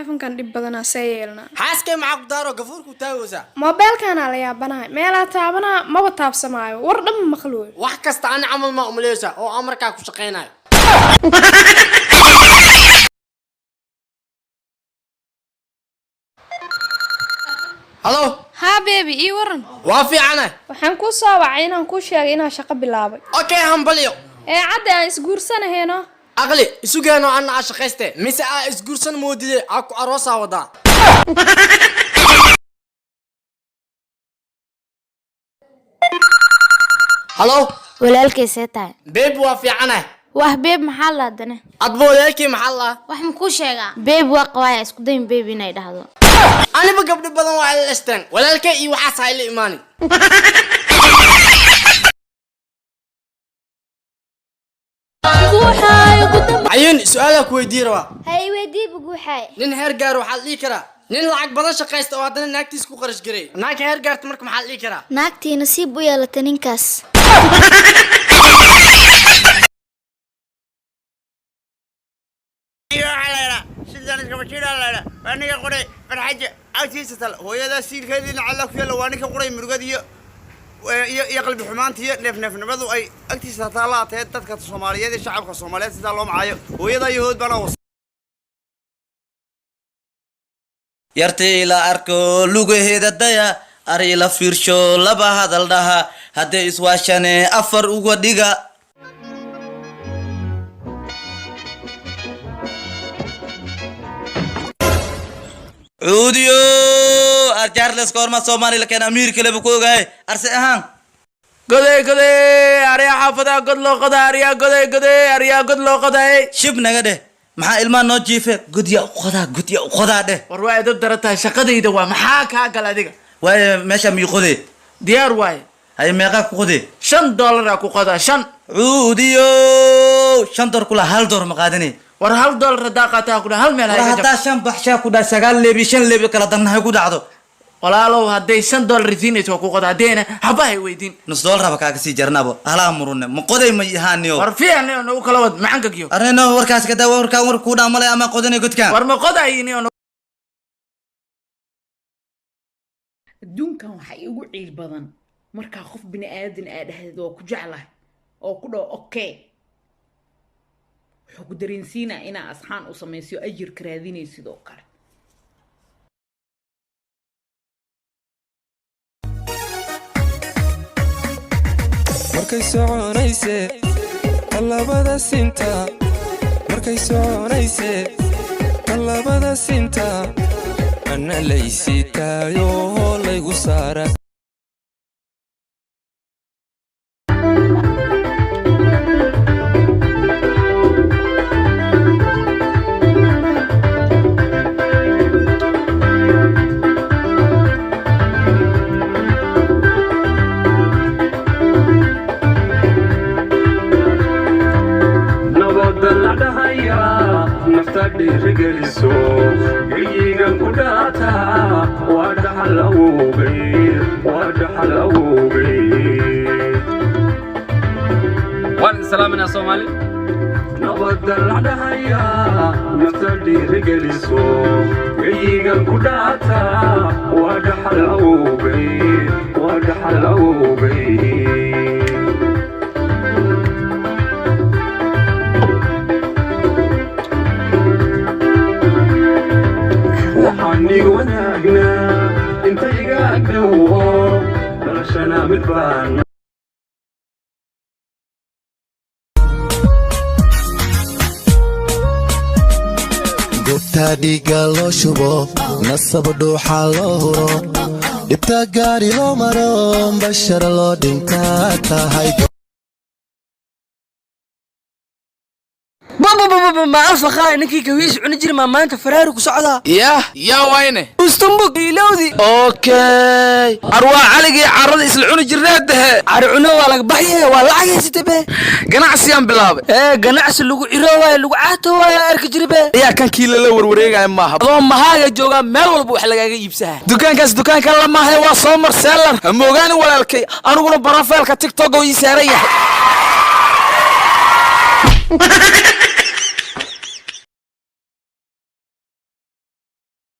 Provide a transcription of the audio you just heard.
Taleefankan dhib badanaa, see yeelnaa? Xaaskay, maxaa ku daaro gafuurku taagaysaa? Moobeelkanaa la yaabanahay, meelaa taabanaa maba taabsamaayo, war dhan ma maqlooyo. Wax kasta ani camal maa umaleysaa oo amarkaa ku shaqaynayo? Hello. Haa baby, ii waran. Waa fiicane. Waxaan kuu soo wacay inaan kuu sheegay inaan shaqo bilaabay. Okay, hambalyo. Ee cadde, aan isguursanahayno. Aqli isugeeno, anna aa shaqayste mise aa isguursan moodide aa ku aroosaa wadaa. Hello. Walaalkay, see tahay? Babe, waa fiicane. Wah babe, maxaa la hadane? Adba walaalkii maxaa laa? Wax ma kuu sheegaa babe? Waa qabaaya, isku dayin babe inay dhahdo. Aniba gabdho badan waa ila dhashteen, walaalkay iyo waxaas ha ila imaanin. Cayuun, su-aalaa ku weydii rabaa. Hay, weydiiba guuxaay. Nin heer gaar waxaa la dhihi karaa nin lacag badan shaqaysta oo haddana naagtiis ku qarash garay. Naagka heer gaarta marka maxaa la dhihi karaa? Naagtii nasiib u yeelata ninkaas. Waa ninka qoray farxaja agtiisa tal hooyadaa siilkeediina calla ku yaalla. Waa ninka qoray murugada iyo qalbi xumaanta iyo neefneefnimadu ay agtiisa taalaatee dadka Soomaaliyeed iyo shacabka Soomaaliyeed sidaa loo macayo hooyadaa iyo hood baana was. Yartii ila arko lugaheeda daya, ar ila fiirsho, laba hadal dhaha, hadday iswaashane afar uga dhiga. Cuudiyo arjaarles koorma Soomaali la keen, amiir kaleba ku ogahay arse ahaan. Goday goday, aryaa xaafadaha god loo qoda, aryaa goday goday, aryaa god loo qoday. Shib naga dheh, maxaa ilmaha noo jiife? Godya u qodaa, godya u qodaa dheh. War waa edab dara tahay, shaqadayda waa, maxaa kaa gal adiga? Waaye, meesha mii qodee? Diyaar waaye. Haye, meeqaa ku qodee? $5 aa ku qodaa, shan. Cuudiyo, $5 kula, $1 ma qaadanay. War $1 haddaa qaataa ku hal meel war ha iga jab. Haddaa shan baxshaa ku dhahay, sagaal leebi, shan leebi kala dannahay ku dhacdo. Walaalow, hadday $5 siinayso waa ku qoda, haddayna haba hay weydiin. Nus doolaraba kaaga sii jarnabo, halaha murune, ma qoday ma ihaaniyo? War fiican nagu kala wad macankagiyo. Arnino, warkaas kadaa, warkaan war kuu dhaamalay ama qodanay godkaan. War ma qodayniyo? Adduunkan waxaa iigu ciil badan markaa qof bini aadan aa dhahdeed waa ku jeclahay oo ku dhaho okay, wuxuu ku dareensiinaa inaa asxaan u samaysiyo, ajirka raadinay sidoo kale. Markay soconayse tallaabada sinta, markay soconayse tallaabada sinta, anna laysiitaayo laygu saara. Nabada la dhahayaa nafta dhiirigeliso, geyigan ku dhaataa, waa dhaxal awowgay, waa dhaxal awowgay. Waan salaaminaa Soomaali. Nabada la dhahayaa nafta dhiirigeliso, geyigan ku dhaataa, waa dhaxal awowgay, waa dhaxal awowgay. Waxaan ii wanaagnaa inta iga agdhowo, dhalashana mid baan. Gobta dhiigga loo shubo, nasab dhuuxa loo huro, dhibta gaari loo maro, bashar loo dhintaa tahay. Ma alfaqaa ninkii kawiis cuni jiri maa maanta Faraari ku socdaa? Yah, yaa wayne? Ustumbuk ilowdi. Okay, arwaa caligii carrada isla cuni jirnaa dahe. Cari cuno waa laga baxyaya, waa lacag haysata be. Ganacsiyaan bilaabay. Ee ganacsi lagu ciro waayo, lagu caato waayo, arki jiri be. Ayaa kan kii lala warwareegaya maaha? Adoo mahaaga joogaa meel walba wax lagaaga iibsaha. Dukaankaas dukaanka la maahay, waa soo mar seelar ha moogaani walaalkay, aniguna profile-ka TikTok oo ii saaran yahay.